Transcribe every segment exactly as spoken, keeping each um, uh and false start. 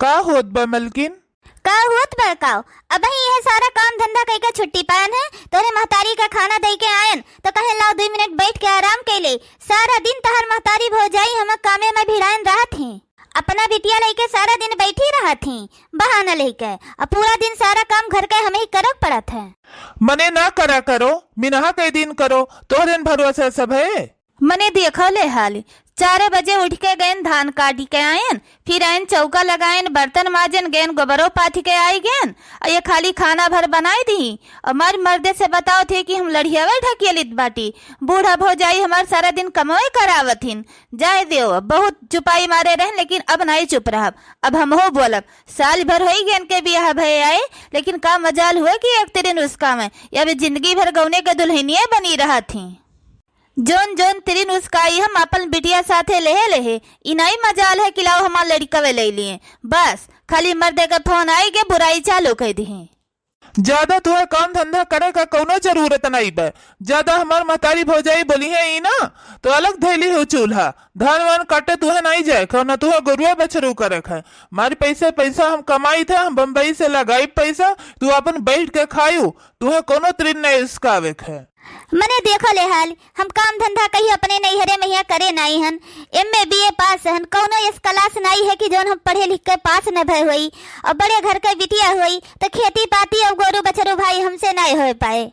का होत बा मलकिन? का होत बा का? अबहीं यह सारा काम धंधा कइके छुट्टी पायन है, तोरे महतारी का खाना दइके आयन, तो कहे, "लाओ, दुइ मिनट बैठ के आराम कइ ले।" सारा दिन तहर महतारी भौजाई हम कामे में भिड़ायन रहत ही, अपना बिटिया लइके सारा दिन बैठी रहत ही, बहाना लइके, अउ पूरा दिन सारा काम घर के हमें ही करक पड़त है। मने ना करा करो, मिनहा कई दिन करो, तोहरेन भरोसा सब है। मने देखो ले हाल, चारे बजे उठ के गएन धान काटी के आएन, फिर आएन चौका लगाएन, बर्तन माजेन, गएन गोबरो पाथी के आई गएन, अउ ये खाली खाना भर बनाई दी। अउ हमार मर्दे से बताओ थे कि हम लड़ियावे ढकेलित बाटी, बूढ़ा भौजाई हमार सारा दिन कमवे करावत हिन। जाए देव, बहुत चुपाई मारे रहन, लेकिन अब नाई चुप रहब, अब हमहू बोलब। साल भर होई गएन के बियाह भए आए, लेकिन का मजाल हुए कि एक तिरिन उसका में, या भी जिंदगी भर गौने के दुल्हनिये बनी रहत ही। जोन जोन तिरिन उसकाई हम अपन बिटिया साथे लेहे लेहे, ई नाई मजाल है कि लाओ हमार लड़िकवे ले लिए। बस खाली मर्दे के फोन आई के बुराई चालू कर दी। ज्यादा तुहे काम धंधा करे का कौनो जरूरत नाई बा। ज्यादा हमार महतारी भौजाई बोली है ई ना, तो अलग धैली हो चूल्हा। धान वान काटे तुहे नाई जाए खा, ना तुहे गोरुआ बछरू करे खा। हमारे पैसे पैसा हम कमाई थे, हम बम्बई से लगाई पैसा, तू अपन बैठ के खायू, तुहे कौनो तिरिन नाई उसकावे खा। मने देखो ले हाल, हम काम धंधा कहीं अपने नैहरे में हियाँ करे नाई हन। एमए बीए पास हन, कौनो यस क्लास नाई है कि जौन हम पढ़े लिख के पास न भय होई। अउ बड़े घर के बिटिया होई, तो खेती पाती अउ गोरू बछरू भाई हमसे नाई होए पाए।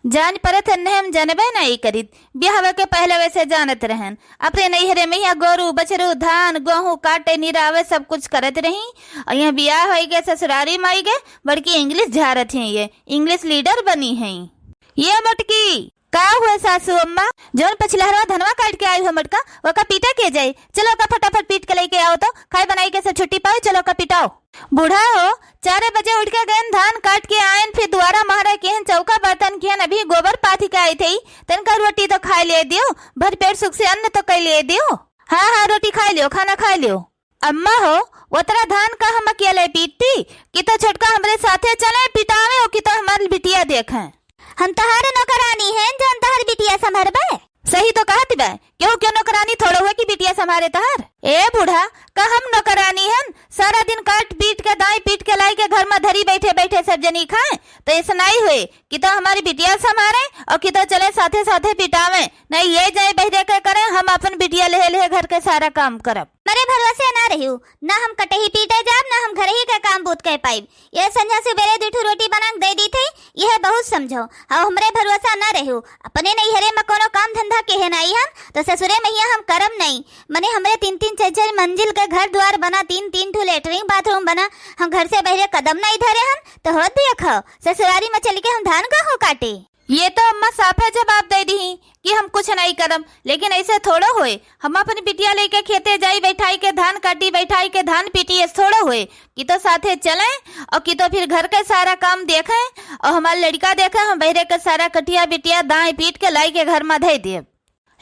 जान परत है, नहीं हम जानबे नाई करित। बियाहवे के पहले वैसे जानत रहन, अपने नैहरे में हियाँ गोरू बछरू धान गोहूँ काटे निरावे सब कुछ करत रही। अउ यहाँ बियाह होई गए, ससुरारी में आई गए, बड़की इंग्लिश झारत ही, ये इंग्लिश लीडर बनी है। ये मोटकी, का हुए सासू अम्मा? जौन पछिलहरवा धनवा काट के आई हो मोटका, ओका पीटे के जाई। चलो ओका फटाफट पीट के लेके आओ तो, खाए बनाई के सब छुट्टी पाओ, चलो ओका पिटाओ। बूढ़ा हो, चारे बजे उठ के गएन धान काट के आएन, फिर दुआरा महरे केहन चौका बर्तन किहन, अभी गोबर पाथी के आई थी, तनका रोटी तो खाए ले दियो, भर पेट सुख से अन्न तो कइ ले दियो। हाँ हाँ, रोटी खाए लियो, खाना खाए लियो। अम्मा हो, ओतरा धान का हम अकेले पीटती, कि तो छोटका हमरे साथे चले पिटावे, और कि तो हमार बिटिया देखे। हम तहार नौकरानी हैं, जौन तहार बिटिया संभरबे। सही तो कहत बे, केहू के नौकरानी थोड़ो है कि बिटिया संभारे तहार। ए बूढ़ा, का हम नौकरानी हन? सारा दिन काट पीट के, दाई पीट के लाई के घर में धरी बैठे बैठे सब जनी खाए, तो ऐसा नाई हुए कि तो हमारी बिटिया संभारे और कि तो चले साथे साथे पिटावे। नहीं ये जाए बहिरे के करे, हम अपन बिटिया लेहे लेहे घर के सारा काम करब। मरे भरोसे ना रहियो, ना हम कटही पीटे जाब, ना हम घर ही के काम बूत कह पाइब। ये संझा सुबेरे दू ठो रोटी बना के दे दी थे, यह बहुत समझो। हाँ, हमरे भरोसा ना रहियो, अपने नैहरे में कोनो काम धंधा केहे नाई हन, तो ससुरे में हियाँ हम करब नहीं। मने हमरे तीन तीन चार चार मंजिल के घर द्वार बना, तीन तीन ठो लेटरिन बाथरूम बना, हम घर से बहरे कदम नहीं धरे हन, तो होत देखो ससुरारी में चल के हम धान गेहूँ काटे। ये तो अम्मा साफे जवाब दे दी कि हम कुछ नहीं करब, लेकिन ऐसे थोड़ो होए। हम अपनी बिटिया लेके खेते जाई, बैठाई के धान काटी, बैठाई के धान पीटी, ऐसे थोड़ो होए कि तो साथे चले और कि तो फिर घर के सारा काम देखे और हमार लड़का देखे, हम बहरे के सारा कटिया बिटिया दाएं पीट के लाई के घर में धे देब।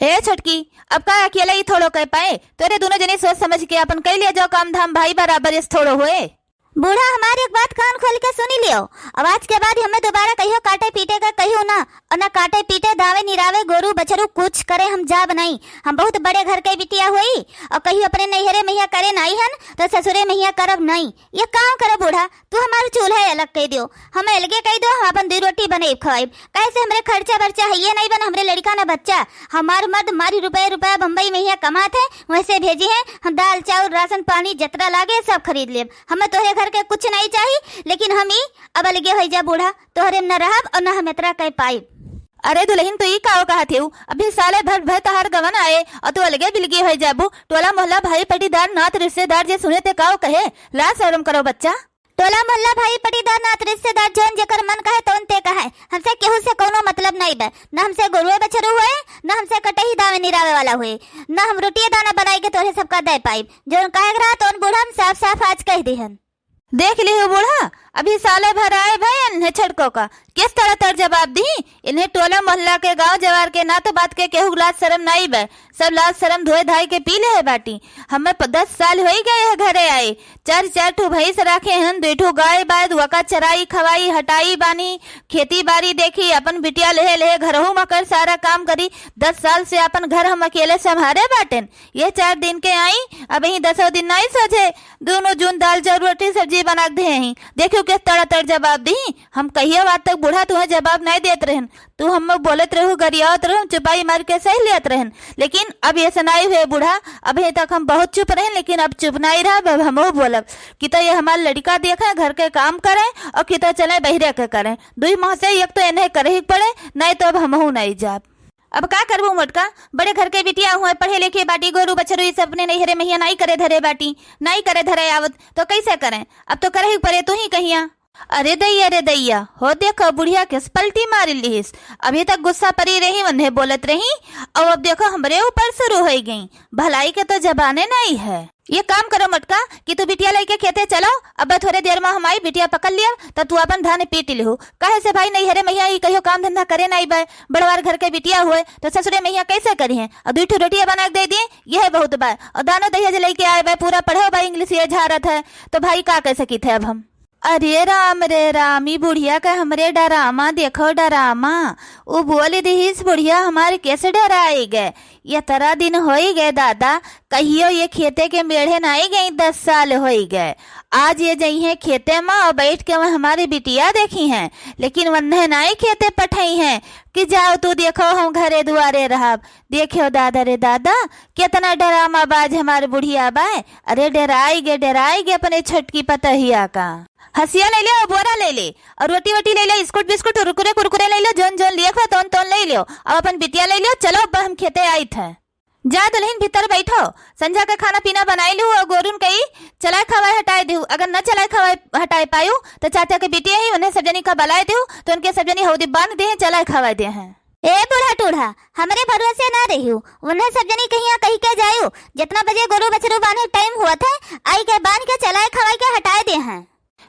हे छोटकी, अब का अकेला ही थोड़ो कह पाए, तोरे दोनों जने सोच समझ के अपन कह लिया जाओ काम धाम भाई बराबर, ऐसे थोड़ो होए। बूढ़ा, हमारी एक बात कान खोल के सुनी लियो। अब आज के बाद हमें दोबारा कहियो काटे पीटे का कहियो ना, और ना काटे पीटे, दावे निरावे, गोरू बछरू कुछ करे हम जाब नहीं। हम बहुत बड़े घर के बिटिया हुई, और कहियो अपने नैहरे में हियाँ करे नाई हन, तो ससुरे में हियाँ करब नहीं। ये काम करो बूढ़ा, तू हमार चूल्हा अलग कह दियो, हम अलगे कह दो, हम अपन दू रोटी बने खवाइब। कैसे हमरे खर्चा बर्चा है ये नहीं बन, हमरे लड़का ना बच्चा, हमार मर्द मारी रुपया रुपया बम्बई में हियाँ कमात है, वैसे भेजी है, हम दाल चाउर राशन पानी जतरा लागे सब खरीद लेब। हमें तोहरे घर के कुछ नहीं चाही, लेकिन हम ई अब अलगे होई जा बूढ़ा, तोहरे में न रहब और न हम इतरा कह पाइब। अरे दुल्हन, तू ई काओ कहत हेऊ? अभी साले भर भर तहार गवन आए और तू अलगे बिलगे होई जाबू। टोला मोहल्ला भाई पटीदार नात रिश्तेदार जे सुने ते काओ कहे? लाज शर्म करो बच्चा। टोला मोहल्ला भाई पटीदार नात रिश्तेदार जौन जेकर मन कहे तौन ते कहे, हमसे केहू से कौनो मतलब नहीं बा। न हमसे गोरुए बछरू हुए, न हमसे कटही दावे निरावे वाला हुए, न हम रोटिए दाना बनाई के तोहरे सबका दे पाइब। जौन कहे के रहा तौन बूढ़ा हम साफ साफ आज कह दिहन। देख लिहु बूढ़ा, अभी साले भर आए भए इन्हें छड़को का, किस तरह तर जवाब दी? इन्हें टोला मोहल्ला के, गांव जवार के ना तो बात के केहू लाज शरम नाई बे, सब लाज शरम धोए धाई के पी ले है बाटी। हमें प-, दस साल होई गए है घरे आए, चार चार ठो भैंस राखे हन, दुई ठो गाय बाय, वका चराई खवाई हटाई बानी, खेती बारी देखी, अपन बिटिया लेहे लेहे घरहू मकर सारा काम करी। दस साल से अपन घर हम अकेले संभारे बाटेन, ये चार दिन के आई, अब ही दसों दिन नाई सोझे दोनों जून दाल चाउर रोटी सब्जी बना के दे ही। देखियो किस तड़ा तड़ जवाब दी। हम कहियो बात तक बूढ़ा तुहें जवाब नाई देत रहन, तू हम बोलत रहू, गरियावत रहू, चुपाई मार के सह लियत रहन, लेकिन अब ये सनाई हुए बूढ़ा, अभी तक हम बहुत चुप रहन, लेकिन अब चुप नाई रहा, अब हमहू बोलब कि तो ये हमार लड़का देखे, घर के काम करे और कि तो चले बहिरे के करे। दुई माह से एक तो इन्हें करे ही पड़े, नाई तो अब हमहू नाई जाब। अब का करबू मोटका, बड़े घर के बिटिया हुए, पढ़े लिखे बाटी, गोरू बछरू ई सब अपने नैहरे महिया नाई करे धरे बाटी, नाई करे धरे आवत, तो कैसे करें? अब तो करे ही पड़े, तू ही कहिया। अरे दैया रे दैया, हो देखो बुढ़िया किस पलटी मार लिहिस। अभी तक गुस्सा परी रही, उन्हें बोलत रही, और अब देखो हमरे ऊपर शुरू हो गई। भलाई के तो जबाने नाई है। ये काम करो मोटका कि तू बिटिया लेके खेते चलो, अब थोड़े देर में हम आई, बिटिया पकड़ लिया, तब तू अपन धान पीट लिहू। काहे से भाई नैहरे महिया ई कहियो काम धंधा करे नाई बे, बड़वार घर के बिटिया हुए तो ससुरे महिया कैसे करी हैं? और दुई ठो रोटिया बना के दे दी, यह बहुत बा। और दानो दहेज लेके आए बे, पूरा पढ़ो बा, इंग्लिश ये झारत है, तो भाई का कह सकी थे अब हम? अरे राम रे राम, ई बुढ़िया का हमरे डरामा देखो डरामा। उ बोल दिहिस बुढ़िया हमार कैसे डराई गए। यतरा दिन होई गए दादा, कहियो ये खेते के मेढ़े नाई गई, दस साल होई गए। आज ये जइहें खेते में और बैठ के वह हमारी बिटिया देखी हैं, लेकिन वन्हे नाई खेते पठाई हैं कि जाओ तू देखो हम घरे दुआरे रहब। देखो दादा रे दादा, कितना डरामा बाज हमार बुढ़िया बाय। अरे डराई गे, डराई गे अपने छोटकी पतहिया का। हसिया ले ले और बोरा ले ले और रोटी वोटी ले ले, बिस्कुट बिस्कुट, कुरकुरे कुरकुरे ले ले, जोन जोन लिए हुए तोन तोन ले लियो। अब अपन बिटिया ले लियो, चलो अब हम खेते आई थे। जा दुल्हन भीतर बैठो, संझा के खाना पीना बनाई लिहू और गोरुन कई चलाए खवाए हटाए दिहू। अगर न चलाए खवाए हटाए पायू तो चाचा के बिटिया ही उन्हें सब जनी का बलाए दिहू, तो उनके सब जनी हौदी बांध दे हैं, चलाए खवाए दे हैं। ए बूढ़ा टूढ़ा, हमरे भरोसे ना रहियो, उन्हें सब जनी कहिया कही के जायो, जितना बजे गोरू बछरू बांधे टाइम हुआ था, आई के बांध के चलाए खवाए के हटाए दे हैं।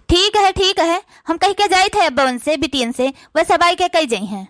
ठीक है, ठीक है, हम कह के जाइत है अब्बा उनसे, बिटियन से, वह सब आई के कह जाई हैं।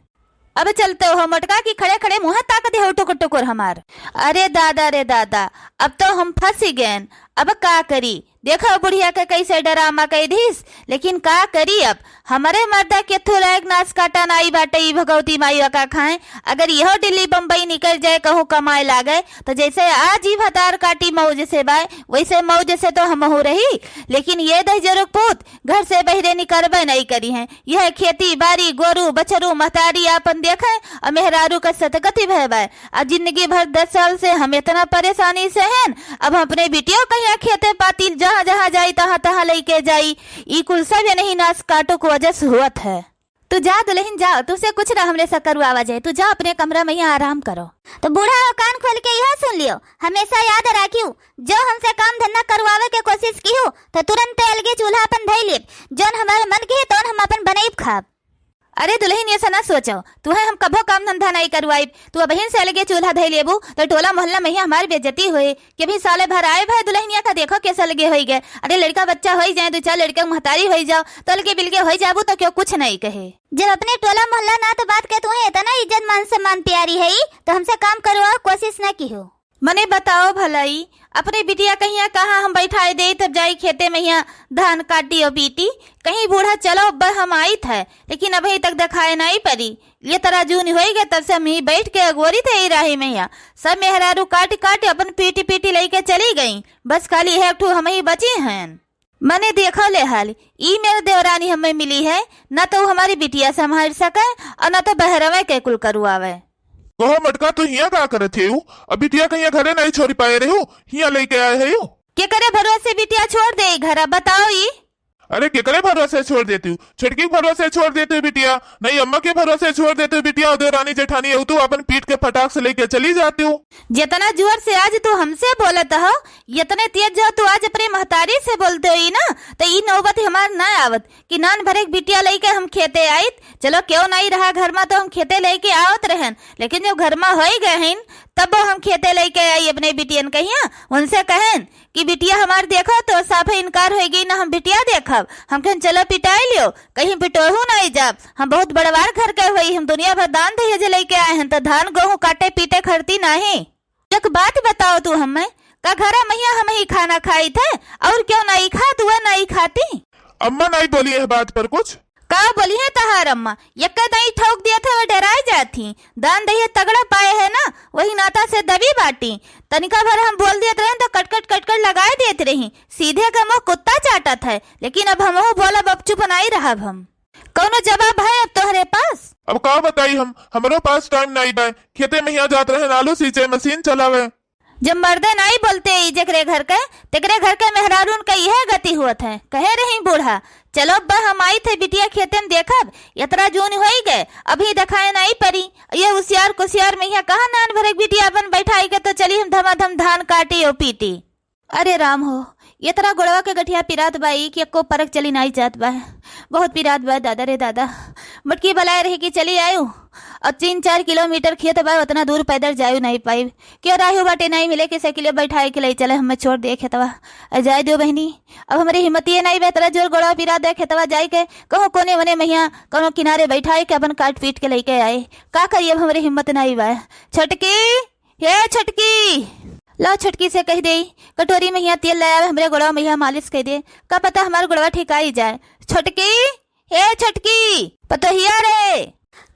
अब चलते हो मोटका की खड़े खड़े मुँह ताक दे हो टुकुर टुकुर हमार। अरे दादा रे दादा, अब तो हम फंसी गए, अब का करी? देखो बुढ़िया के कैसे डरामा कह दीस, लेकिन का करी अब, हमरे मर्दा के थू लायक नास काटा नाई बाटे, ई भगवती माई का खाए। अगर यहो दिल्ली बम्बई निकल जाए कहूँ कमाए लागे, तो जैसे आज ई भतार काटी मौज से बाय, वैसे मौज से तो हमहू रही। लेकिन ये दहिजरुक पूत घर से बहिरे निकरबे नहीं करी हैं। यह खेती बारी, गोरू बछरू महतारी आपन देखे और मेहरारू का सतगति भय बाय। आ जिंदगी भर दस साल से हम इतना परेशानी से हैं, अब हम अपने बिटियों कहिया खेते पाती जहाँ जहाँ जाई तहाँ तहाँ लेके जाई। ई कुल सब ये नहीं नास काटो को वजह से हुअत है। तू जा दुल्हन जा, तुझसे कुछ ना हमरे से करवावा जाए, तू जा अपने कमरा में यहाँ आराम करो। तो बूढ़ा हो कान खोल के यह सुन लियो, हमेशा याद राखियो, जो हमसे काम धंधा करवावे के कोशिश किहू तो तुरंत अलगे चूल्हा अपन धई लेब, जौन हमारे मन के है तौन हम अपन बनैब खाब। अरे दुल्हन, ये से ना सोचो, तुहे हम कभो काम धंधा नहीं करवाइब। तू अबहिन से अलगे चूल्हा धई लेबू तो टोला मोहल्ला में ही हमारी बेइज्जती होए कि अभी साले भर आए भए दुल्हनिया का देखो कैसे अलगे होई गए। अरे लड़का बच्चा होई जाए, दो चार लड़के महतारी होई जाओ तो अलगे बिलगे होई जाबू तो क्यों कुछ नहीं कहे। जब अपने टोला मोहल्ला ना तो बात के तुहे इतना इज्जत मान सम्मान प्यारी है तो हमसे काम करवाओ कोशिश ना किहो। मने बताओ भलाई, अपने बिटिया कहिया कहाँ हम बैठाए दे, तब जाई खेते में हिया धान काटी और पीटी। कहीं बूढ़ा चलो अब हम आई थे, लेकिन अभी तक दिखाए नहीं पड़ी। ये तरह जून होई गए, तब से हम ही बैठ के अगोरी थे ई राही में हिया। सब मेहरारू काट काट अपन पीटी पीटी लेके चली गई, बस खाली एक ठू हम ही बची हैं। मने देखो ले हाल, ई मेरे देवरानी हमें मिली है, ना तो वो हमारी बिटिया संभाल सके और ना तो बहरवे के कुल करुआवे। कहो मटका, तू हिया का करत हेउ? अब बिटिया कहिया घरे नहीं छोड़ी पाए रहेउ, हिया लेके आए हेउ। केकरे भरोसे बिटिया छोड़ दे ई घरा, बताओ ई? अरे केकरे भरोसे छोड़ देती हूँ? छोटकी के भरोसे छोड़ देती हूँ बिटिया, नहीं अम्मा के भरोसे छोड़ देती हूँ बिटिया। उदय रानी जेठानी हो तू, अपन पीट के फटाक से लेके चली जाती हूँ। जितना जोर से आज तू हमसे बोलत हो, इतने तेज जो तू आज अपने महतारी से बोलते हो ई ना, त ई नौबत हमार ना आवत कि नान भरे के बिटिया लइके हम खेते आइत। चलो, केहू नाई रहा घर मा, तो हम खेते लइके आवत रहन, लेकिन जब घर मा होई गए हइन, तब हम खेते लइके आई अपने बिटियन कहिया। उनसे कहन कि बिटिया हमार देखो, तो साफे इनकार होई गई ना, हम बिटिया देखब। हम कहन, चलो पिटाई लियो, कहीं पिटोहू नाई जाब, हम बहुत बड़वार घर के होई, हम दुनिया भर दान दहेज लइके आए हन, तो धान गोहूँ काटे पीटे खरती नाहीं। एक बात बताओ तू हमें, का घरा महिया हम ही खाना खाइत है, और केहू नाई खात, वह नाई खाती? अम्मा नाई बोली यह बात पर कुछ? का बोली है तहार अम्मा? यक्का दाई ठोक दिया था, वह डराए जात थी। दान दहेज तगड़ा पाए है ना, वही नाता से दबी बाटी। तनिका भर हम बोल देत रहे तो कटकट कटकट लगाए देत रही। सीधे का मुँह कुत्ता चाटत है, लेकिन अब हमहू बोलब, अब चुप नाई रहब हम। कौनो जवाब है अब तोहरे पास? अब का बताई हम, हमरो पास टाइम नाई बा। खेते महिया जात रहे, आलू सींचे, मशीन चलावे। जब मर्दे नाई बोलते ई जेकरे घर के, तेकरे घर के मेहरारून के इहे गति हुअत है। कहे रही बूढ़ा, चलो अब्बा हम आई थे बिटिया खेते में देखब, यतरा जून होई गए, अभी देखाए नाई परी। ये उसियार कुसियार महिया कहाँ नान भरे के बिटिया अपन बैठाई के, तो चली हम धमाधम धान काटी और पीटी। अरे राम हो, यतरा गोड़वा के गठिया पिरात बा ई कि एक्को परक चली नाई जात बा। बहुत पिरात बा दादा रे दादा। मटकी बलाए रही कि चली आयु, और तीन चार किलोमीटर खेत बा, उतना दूर पैदल जायु नाई पाइब। केहू राहु बाटे नाई मिले कि साइकिले बैठाए के ले चले, हमें छोड़ दे खेतवा। अरे जाए दियो बहिनी, अब हमरे हिम्मतिये नाई बा, यतरा जोर गोड़वा पिरात बा खेतवा जाए के। कहूँ कोने वने महिया कौनो किनारे बैठाए के अपन काट पीट के लेके आए। का करी, अब हमरे हिम्मत नाई बा। छोटकी, हे छोटकी, ला छोटकी से कह दे, कटोरी महिया तेल ले आवे, हमरे गोड़वा महिया मालिश कह दे, का पता हमार गोड़वा ठिकाई जाए। छोटकी, हे छोटकी, पतोहिया रे।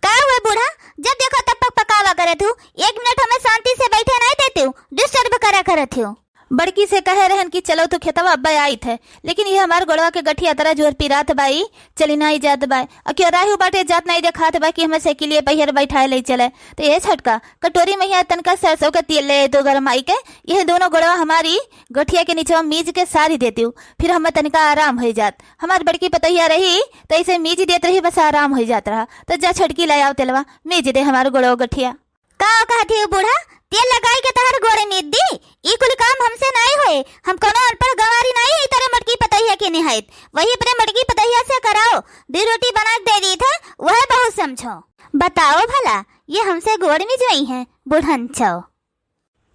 का हुआ बूढ़ा, जब देखो तब पकपकावा करत हूँ, एक मिनट हमें शांति से बैठे नाई देते हो, डिस्टर्ब करा करत हो। बड़की से कहे रहन कि चलो तू खेतवा अब्बा आइत है, लेकिन ये हमार गोड़वा के गठिया यतरा जोर पिरात बा ई, चली नाई जात बा। अ केहू राहु बाटे जात नाई देखात बा कि हमें साइकिलिए पहियर बैठाए ले चले। तो ये छोटका, कटोरी महिया तनका सरसों के तेल ले दो गरमाई के, यह दोनों गोड़वा हमारी गठिया के नीचे मीज के सारी देती हूँ, फिर हमें तनका आराम हो जात। हमार बड़की पतोहिया रही तो ऐसे मीज देत रही, बस आराम हो जात रहा। तो जा छोटकी ले आओ तेलवा, मीज दे हमार गोड़वा गठिया। का कहत ही बूढ़ा, तेल लगाई के तहर गोड़े मीज दी? ई कुल काम हमसे नाई होए, हम कोनो अनपढ़ गंवारी नाई है, तरे मोटकी पतोहिया के निहायत। वही अपने मोटकी पतोहिया से कराओ, दो रोटी बना के दे दी थे, वह बहुत समझो। बताओ भला, ये हमसे गोड़ मिजवई है, बुढ़न छो।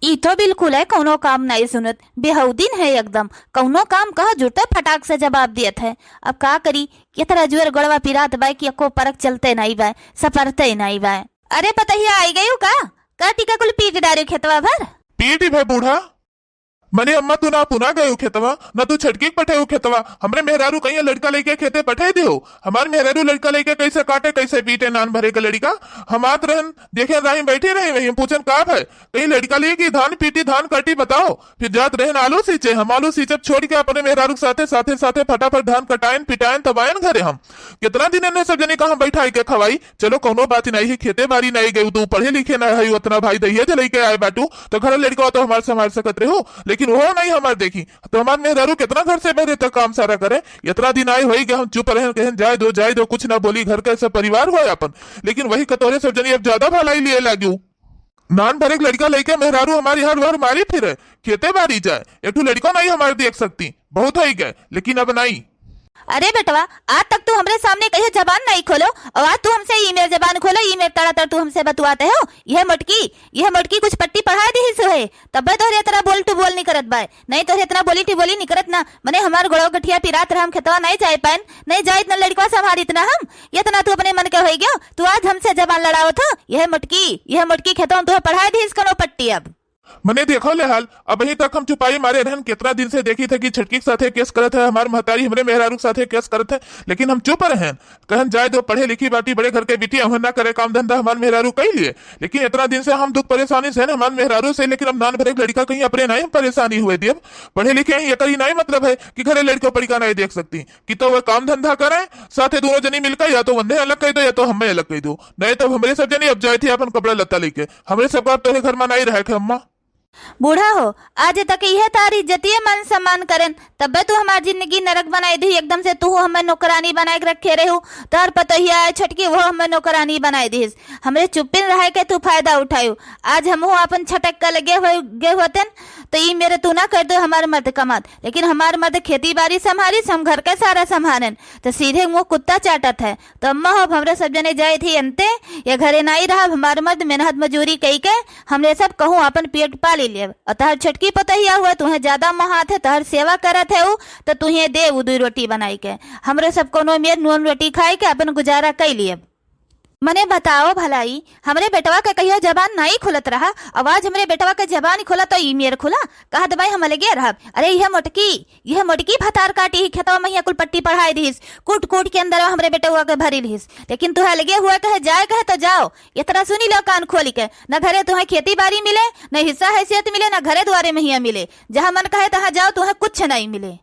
ई तो बिल्कुल है, कौनो काम नाई सुनत, बेहूदिन है एकदम। कौनो काम कह जुटे फटाक से जवाब दियत है। अब का करी, यतरा जोर गोड़वा पिरात बाय कि एको परक चलते नाई बाय, सपरते नाई बाय। अरे पतोहिया आई गयू का? का टीका कुल पीट डारे खेतवा भर? पीटी भे बूढ़ा, मने अम्मा तू ना पुना गयू खेतवा, ना तू छटकी के पठेऊ खेतवा। हमरे मेहरारू कहीं लड़का लेके खेते पठे दियो। हमार मेहरारू लड़का लेके कैसे काटे, कैसे पीटे नान भरे के लड़का। हम आत रहन, देखे राही बैठी रही वही, हम पूछन का भय? कहीं लड़का लेके धान पीटी, धान काटी बताओ। फिर जात रहन आलू सींचे, हम आलू सींचब छोड़ के अपने मेहरारू के साथे, साथे, साथे फटाफट धान कटायन, पिटायन, तब आयन घरे हम। कितना दिन इन्हें सब जने का हम बैठाई के खवाई, चलो कौनो बात नाई है, खेते बारी नाई गयू, तू पढ़े लिखे ना है, उतना भाई दहिया जलाई के आए बाटू, तो घर लड़का तो हमार संभाल सकत रहो, लेकिन वो नाई हमार देखी, तो हमार मेहरारू कितना घर से बहरे तक काम सारा करे। इतना दिन आए होई गए, हम चुप रहन, कहन जाए दो, जाए दो, कुछ ना बोली, घर का सब परिवार हुआ अपन, लेकिन वही कतोरे सब जनी अब ज्यादा भलाई लिए लाग्यू। नान भरे के लड़का लइके मेहरारू हमारी हर भर मारी फिरे, खेते बारी जाए, एक ठो लड़को नाई हमारे देख सकती, बहुत होई गए, लेकिन अब नाई। अरे बेटवा, आज तक तू हमरे सामने कहियो जबान नाई खोलो, और आज तू हमसे ई मेर जबान खोलो, ई मेर तड़ातड़ तू हमसे बतुआते हो। यह मोटकी, यह मोटकी कुछ पट्टी पढ़ाए दिहिस है, तब्बे तोहरे इतना बोल टू बोल निकरत बाय, नहीं तोहरे इतना बोली टी बोली निकरत ना। मने हमार गोड़वा गठिया पिरात रहा, हम खेतवा नाई जाए पाएन, नहीं जाइत ना लड़कवा संभारित ना हम। इतना तू अपने मन के होई गयो, तू आज हमसे जबान लड़ावत हो। यह मोटकी, यह मोटकी खेतवा में तुहे पढ़ाए दिहिस कोनो पट्टी अब। मने देखो ले हाल, अबहीं तक हम चुपाई मारे रहन, कितना दिन से देखी थे कि छटकी के साथे केस करत है, हमार महतारी हमरे मेहरारू के साथे केस करत है, लेकिन हम चुप रहन, कहन जाए दो, पढ़े लिखी बाटी, बड़े घर के बिटी, अहन ना करे काम धंधा, हमार मेहरारू कई लिए। लेकिन इतना दिन से हम दुख परेशानी से हमार मेहरारू से, लेकिन अब नान भरे के लड़का कहीं अपने नाई हम परेशानी हुए दियब। पढ़े लिखे हैं, एकर ई नाई मतलब है कि घरे लड़का पड़िका नाई देख सकती, कि तो वह काम धंधा करे, साथे दोनों जनी मिलकर या तो वंदे अलग कह दो या तो हमें अलग कह दो, नहीं तो हमरे सब जनी अब जाए थे अपन कपड़ा लत्ता लेके, हमरे सबका अब तोहरे घर में नाई रहे थे अम्मा। बूढ़ा हो, आज तक इहे तार इज्जतिये मान सम्मान करेन, तब्बे तू हमार जिंदगी नरक बनाए दी। एकदम से तू हमें नौकरानी बनाए के रखे रहू, तोहर पतोहिया है छटकी, वो हमें नौकरानी बनाए दिहिस। हमरे चुप्पिन रहे के तू फायदा उठायू। आज हमहू अपन छटक के लगे हो गए होतन, तो ई मेरे तू ना कर दो हमार मर्द कमात, लेकिन हमार मर्द खेती बारी संभारी, हम घर के सारा संभारन। तो सीधे मुँह कुत्ता चाटत है। तो अम्मा हो, अब हमरे सब जने जाइत ही अंते, ये घरे नाई रहब, हमार मर्द मेहनत मजूरी कई के हमरे सब कहूँ अपन पेट पाली लेब। और तहर छोटकी पतोहिया हुआ, तुहें ज्यादा महात है, तहर सेवा करत है उ, तो तुहें दे उ दुई रोटी बनाई के। हमरे सब कोनो मेर नून रोटी खाई के अपन गुजारा कई लेब। मने बताओ भलाई, हमरे बेटवा के कहियो जबान नाई खुलत रहा, अब आज हमरे बेटवा के जबान खुला तो ई मेर खुला? कहत बाई हम अलगे रहब। अरे यह मोटकी, यह मोटकी भतार काटी ही खेतवा महिया कुल पट्टी पढ़ाई दिहिस, कूट कूट के अंदर हमरे बेटवा के भरी लिहिस। लेकिन तुहे अलगे हुआ कहे जाए कहे तो जाओ, इतना सुनी लो कान खोली के, न घरे तुहे खेती बारी मिले, न हिस्सा हैसियत मिले, न घरे द्वारे महिया मिले। जहाँ मन कहे तहाँ जाओ, तुहे कुछ नाई मिले।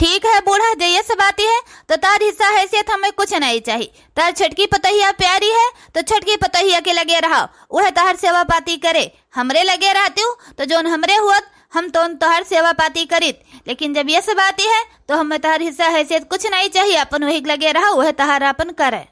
ठीक है बूढ़ा, जे ये सब बाती है, तो तार हिस्सा हैसियत हमें कुछ नाई चाही। तार छोटकी पतोहिया प्यारी है, तो छोटकी पतोहिया के लगे रहा, उहे तहर सेवा पाती करे। हमरे लगे रहत्यू, तो जौन हमरे हुअत, हम तौन तोहर सेवा पाती करित। लेकिन जब ये सब बाती है, तो हमें तहर हिस्सा हैसियत कुछ नाई चाही, अपन वही के लगे रहा, उहे तहर अपन करे।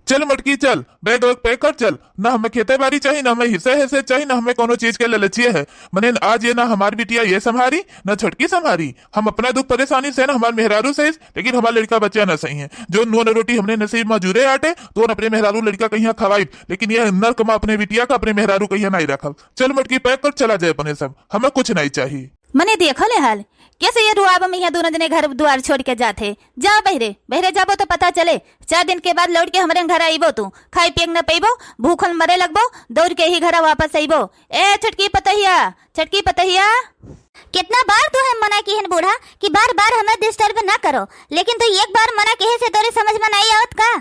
चल मटकी चल, बैग वैग पैक कर चल। ना हमें खेते बारी चाही, ना हमें हिस्सा हैसियत चाही, ना हमें कोनो चीज के ललचिए है। मने आज ये ना हमार बिटिया ये संभारी, ना छोटकी संभारी। हम अपना दुख परेशानी से ना हमार मेहरारू सहिस, लेकिन हमार लड़का बच्चा ना सही है। जो नून रोटी हमने नसीब मजूरे आटे, तो अपने मेहरारू लड़का कहिया खवाई, लेकिन ये नरक में अपने बिटिया का अपने मेहरारू कहिया नाई रखब। चल मटकी पैक कर चला जाए अपने सब, हमें कुछ नाई चाही। मने देखो ले हाल, कैसे ये रुआब में यहाँ दोनों जने घर द्वार छोड़ के जात है। जा बहरे, बहरे जाबो तो पता चले। चार दिन के बाद लौट के हमरे घर आईबो तू, खाई पिए के न पइबो, भूखल मरे लगबो, दौड़ के ही घर वापस अइबो। ए छोटकी पतोहिया, छोटकी पतोहिया। कितना बार तुहे मना किहन बूढ़ा कि बार बार हमें डिस्टर्ब ना करो, लेकिन तू एक बार मना किहे से तोरे समझ में नाई आवत का?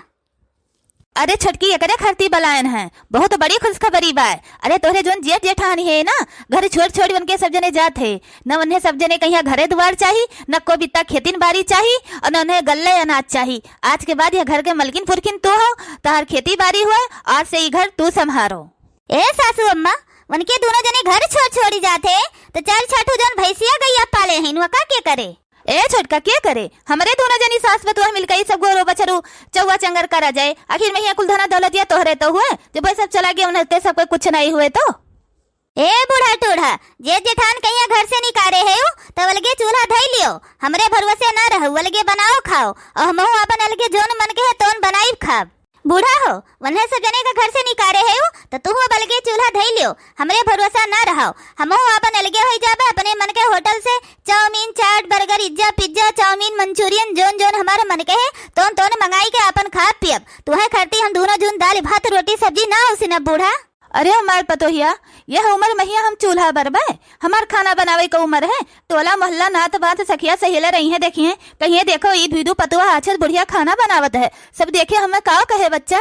अरे छोटकी, एकरे खरती बलायन है, बहुत बड़ी खुशखबरी बा। अरे तोहरे जोन जेठ जेठानी है ना, घर छोड़ छोड़ उनके सब जने जात है। न उन्हें सब जने कहिया घरे दुआर चाही, न को बित्ता खेतिन बारी चाही, और न उन्हें गल्ले अनाज चाही। आज के बाद यह घर के मलकिन पुरखिन तू हो, तोहर खेती बारी हुए, आज से ई घर तू संभारो। ए सासू अम्मा, उनके दोनों जने घर छोड़ छोड़ी जात है, तो चार छठू जौन भैंसिया गैया पाले हैं, वका के करे? ए छोटका, के करे? हमरे दोनों जनी सास बतुआ मिलके ई सब गोरू बछरू चौवा चंगर करा जाए। आखिर में हिया कुल धना दौलतिया तोहरे तो हुए, जब वह सब चला गया, उन्हें ते सबके कुछ नहीं हुए तो। ए बूढ़ा टूढ़ा, जेठ जेठान कहिया घर से निकारे है उ, तब अलगे चूल्हा धई लियो, हमरे भरोसे ना रहो, अलगे बनाओ खाओ, और हमहू अपन अलगे जोन मन के है तोन बनाई खाब। बूढ़ा हो, वन्हे सब जने का घर से निकारे है उ, तो तुहू अब अलगे चूल्हा धई लियो, हमरे भरोसा ना रहो, हमहू अपन अलगे होई जाबे, अपने मन के होटल से चाउमीन, चाट, बर्गर, इज्जा, पिज्जा, चाउमीन, मंचूरियन, जोन जोन हमारे मन के है, तोन तोन मंगाई के अपन खाब पियब। तुहे खरती हम दोनों जून दाल भात रोटी सब्जी ना उसिनब बूढ़ा। अरे हमार पतोहिया, यह उम्र महिया हम चूल्हा बरबे? हमार खाना बनावे का उम्र है? टोला मोहल्ला नात बात सखिया सहेला रही है, देखिए कहिए देखो ई भीदू पतोह आछत बुढ़िया खाना बनावत है, सब देखे हमें का कहे बच्चा।